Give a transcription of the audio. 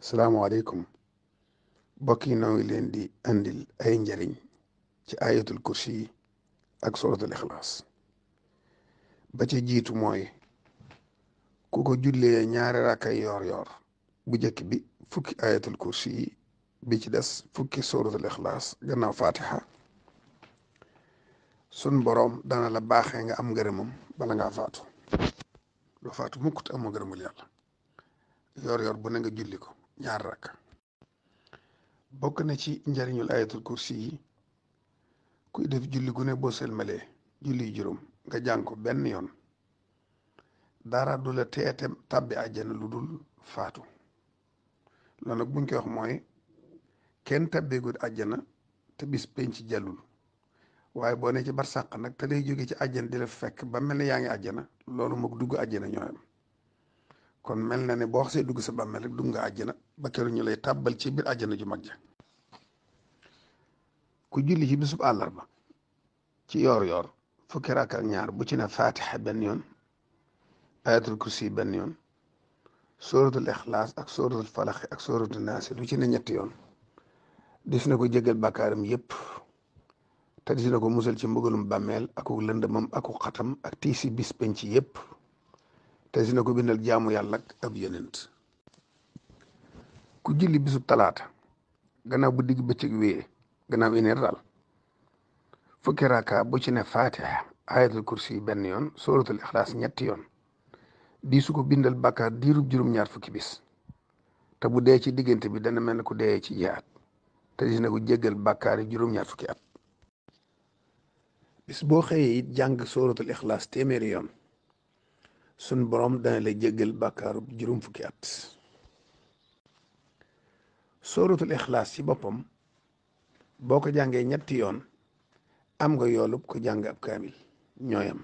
salaamaaleykum mbokk yi noo ngi leen di andil ay njariñ ci ayatul kursi yi ak suratul ixlaas ba ca jiitu mooy ku ko jullee ñaari rakkay yoor bu njëkk bi fukki ayatul kursi yi bi ci des fukki suratul ixlaas gannaaw fatiha sun boroom dana la baaxee nga am ngërëmam bala ngaa faatu doo faatu mukk te amoo ngërëmul yàlla yoor bu ne nga julli ko ñaar rakk bokk na ci njariñul ayatul kursi yi kuy def julli gu ne boo selmalee julli juróom nga jàng ko benn yoon dara du la teete tàbbi àjjana lu dul faatu loolu nag buñ koy wax mooy kenn tàbbeegul àjjana te bis penc jàllul waaye boo ne ci barsàq nag te day jóge ci àjjana di la fekk ba mel ne yaa ngi àjjana loolu moog dugg àjjana ñooyam kon mel na ne boo xasee dugg sa bàmmeel rek dugg nga àjjana ba keroog ñu lay tàbbal ci biir àjjana ju mag ja ku julli ci bisub àllarba ci yoor fukki rakk ak ñaar bu ci ne fatiha benn yoon ayatul kursi benn yoon suratul ixlaas ak suratul falax ak suratul naasi lu ci ne ñetti yoon dis na ko jégal bàkkaaram yépp te dis na ko musal ci mbugalum bàmmeel aku lëndëmam aku xatam ak tiisi bis penc yépp te dis na ko bindal jaamu yàlla ak ab yonent ku julli bisub talaata gannaaw bu digg bëccëg wéyee gannaaw ineer daal fukki raka bu ci ne fatiha ayatul kursi benn yoon suratul ixlaas ñetti yoon di su ko bindal bàkkaar diirub juróom-ñaar fukki bis te bu dee ci diggante bi dana mel ne ku dee ci jihaad te dis na ko jéggal bàkkaar yi juróom-ñaar fukki at bis boo xëyee it jàng suratul ixlaas téeméeri yoon sun borom dana la jéggal bàkkaaru juróom fukki at suratul ixlaas ci boppam boo ko jàngee ñetti yoon am nga yoolub ko jàng ab kaamil ñooyam